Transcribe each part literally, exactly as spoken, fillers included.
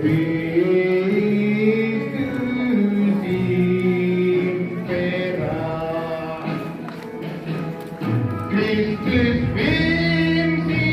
Christus vimsi,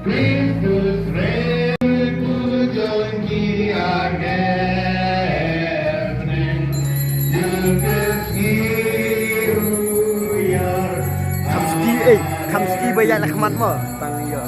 Christus re pujon ki argevne, Judas ngiruyar. Khamski, eh, khamski ba ïa na khmat mo. Tang ïa.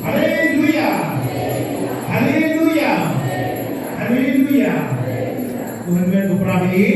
Haleluya. Haleluya. Haleluya. Tuhan men beperang ini.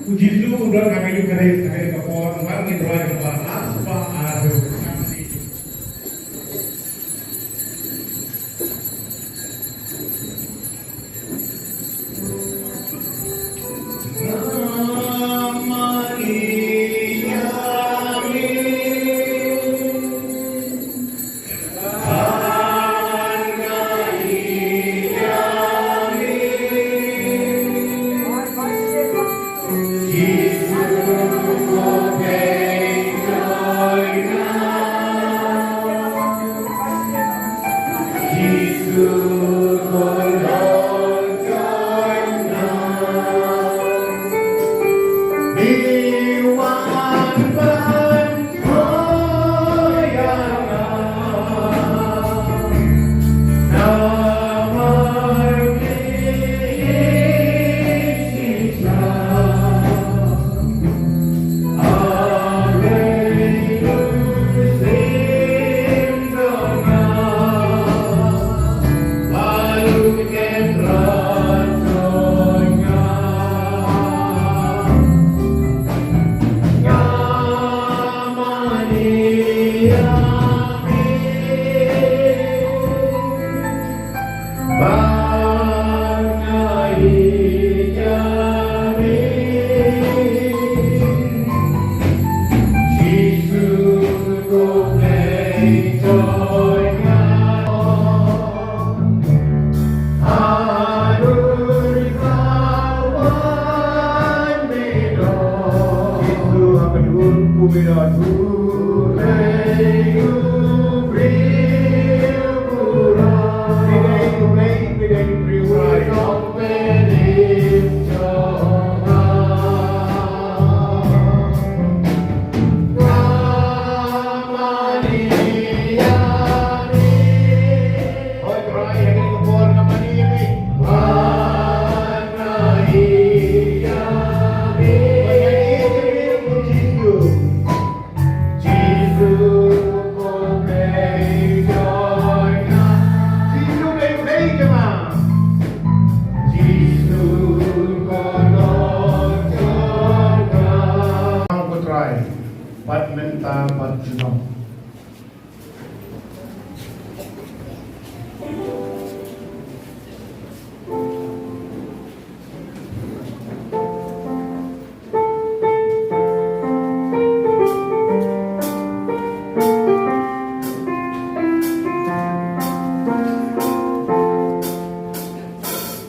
U Jisu u don ha ka Eukharist ha kane ka por, namar ngin rwai nambar ar spah arphew. Pat mynta pat junom.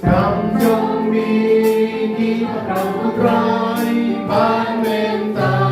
Kam jong mi ki pathai u Trai, ban mynta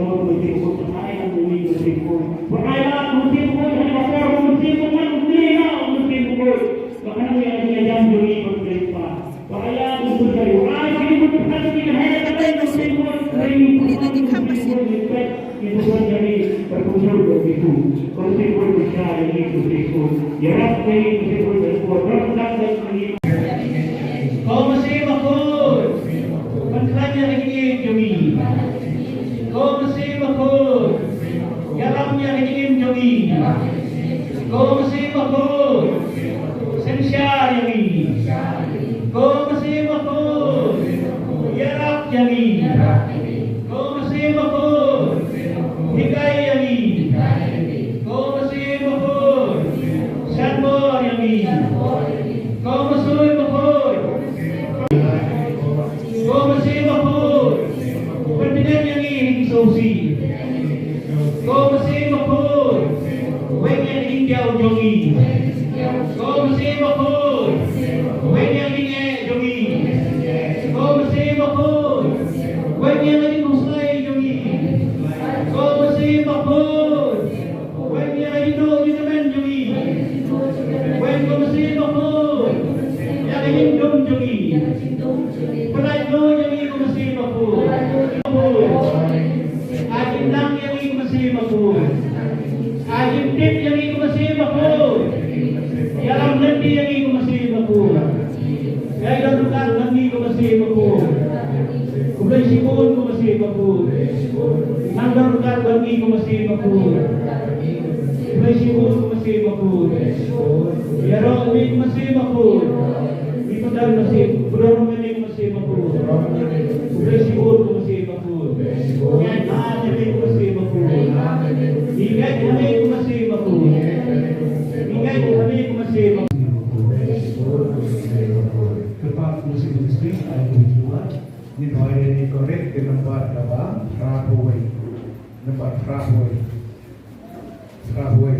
Jong U Mynsiem Bakhuid, ai ïa U Mynsiem Bakhuid. Wat ai ïa U Mynsiem Bakhuid ha kane ka por, U Mynsiem Bakhuid, U Mynsiem Bakhuid. Ba kan ïa ïa jam jong ngi, ko Trai Kpa. Wat ai ïa U Mynsiem Bakhuid, ai ïa U Mynsiem Bakhuid, U Mynsiem Bakhuid. Ko Mynsiem Bakhuid, pynkhlaiñ ïa ka jingim jong ngi. Ko Mynsiem Bakhuid, ïalam ïa ka jingim jong ngi. Ko Mynsiem Bakhuid, synshar ïa ngi. Ko Mynsiem Bakhuid, ïarap ïa ngi. Ko Mynsiem Bakhuid, hikai ïa ngi. Ko Mynsiem Bakhuid, sngewbha ïa ngi. Ko Mynsiem Bakhuid, Ko Mynsiem Bakhuid, pyntngen ïa ngi ha ki sngewsih. Ko Mynsiem Bakhuid, weng ïa ka jingdiaw jong ngi. Ko Mynsiem Bakhuid, weng ïa ka jingeh jong ngi. Ko Mynsiem Bakhuid, weng ïa ka jingkhuslai jong ngi. Ko Mynsiem Bakhuid, weng ïa ka jingduh jingkmen jong ngi. Bakhuid. Nang don ryngkat bad ngi ko Mynsiem Bakhuid. Khublei shibun ko Mynsiem Bakhuid. Ïaroh ïa ngi ko Mynsiem Bakhuid. Ngi pyndonkam Mynsiem, pyndonkam ïa ngi ko Mynsiem Bakhuid. Khublei shibun ko Mynsiem Bakhuid. Ngi ngeit ha ngi ko Mynsiem Bakhuid. Ngi ngeit ha ngi ko Mynsiem Bakhuid. Ngi ngeit ha ngi ko Mynsiem Bakhuid. Kyrpad ko Mynsiem Bakhuid, ai ko Mynsiem Bakhuid. Ngin rwai ïa kane ka rek ka nambar kaba phra phew wei. Nambar phra phew wei. Phra phew wei.